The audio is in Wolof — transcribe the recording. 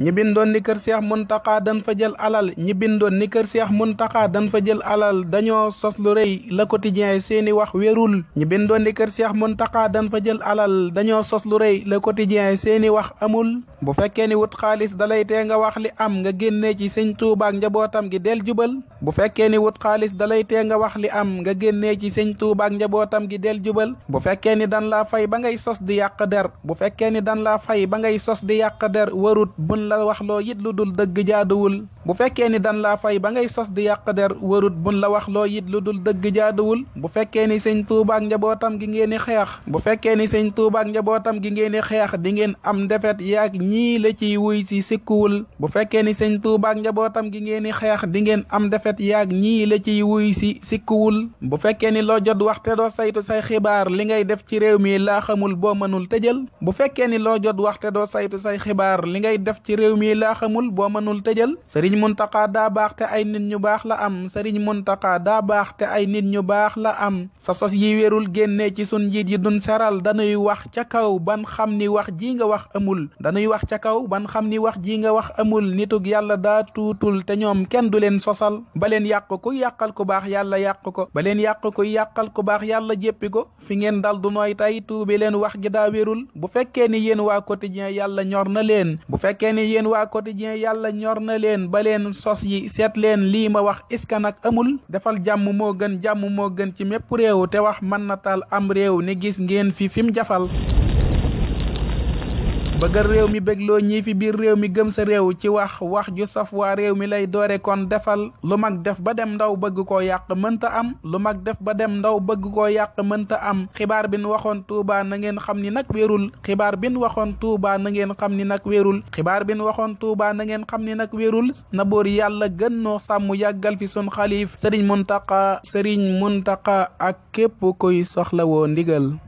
ñi bindoon ni kër Seex Muntaxa dañ fa jël alal ñi bindoon ni kër Seex Muntaxa dañ fa jël alal dañoo sos lu rëy Le Quotidien seeni wax wérul ñi bindoon ni kër Seex Muntaxa dañ fa jël alal dañoo sos lu rëy Le Quotidien seeni wax amul bu fekkee ni wut xaalis dalay tee nga wax li am nga génnee ci sëñ Tuubaa ak njabootam gi del jubal bu fekkee ni wut xaalis dalay tee nga wax li am nga génnee ci sëñ Tuubaa ak njabootam gi del jubal bu fekkee ni dan laa fay ba ngay sos di yàq der bu fekkee ni dan laa fay ba ngay sos di yàq der warut buñ la wax loo yit lu dul dëgg jaaduwul bu fekkee ni dan laa fay ba ngay sos di yàq der warut buñ la wax loo yit lu dul dëgg jaaduwul bu fekkee ni sëñ Tuubaa ak njabootam gi ngeen di xeex bu fekkee ni sëñ Tuubaa ak njabootam gi ngeen di xeex di ngeen am defet yaag ñii la ciy wuy si sikkuwul bu fekkee ni sëñ Tuubaa ak njabootam gi ngeen di xeex di ngeen am defet yaag ñii la ciy wuy si sikkuwul bu fekkee ni loo jot wax te doo saytu say xibaar li ngay def ci réew mi laa xamul boo mënul tëjal bu fekkee ni loo jot wax te doo saytu say xibaar li ngay def ci réew mi laa xamul boo mënul tëjal Sëriñ Muntaxa daa baax te ay nit ñu baax la am Sëriñ Muntaxa daa baax te ay nit ñu baax la am sa sos yi wérul génnee ci sun njiit yi dun seral dañuy wax ca kaw ban xam ni wax ji nga wax amul dañuy wax ca kaw ban xam ni wax ji nga wax amul nitug yàlla daa tuutul te ñoom kenn du leen sosal ba leen yàq ku yàqal ku baax yàlla yàq ko ba leen yàq ku yàqal ku baax yàlla jéppi ko fi ngeen dal du nooy tey tuubi leen wax gi daa wérul bu fekkee ni yéen waa Quotidien yàlla ñor na leen bu fekkee ni yéen waa Quotidien yàlla ñor na leen ba leen sos yi seet leen lii ma wax iska nag amul defal jàmm moo gën ci mépp réew te wax mën na taal am réew ni gis ngeen fi mu jafal bëggal réew mi bégloo ñii fi biir réew mi gëm sa réew ci wax ju saf waa réew mi lay doore kon defal lu mag def ba dem ndaw bëgg koo yàq mënta am lu mag def ba dem ndaw bëgg koo yàq mënta am xibaar bin waxoon Tuubaa na ngeen xam ni nag wérul xibaar bin waxoon Tuubaa na ngeen xam ni nag wérul xibaar bin waxoon Tuubaa na ngeen xam ni nag wérul na boor yàlla gën noo sàmm yàggal fi sun xalif Sëriñ Muntaxa ak képp koy soxlawoo ndigal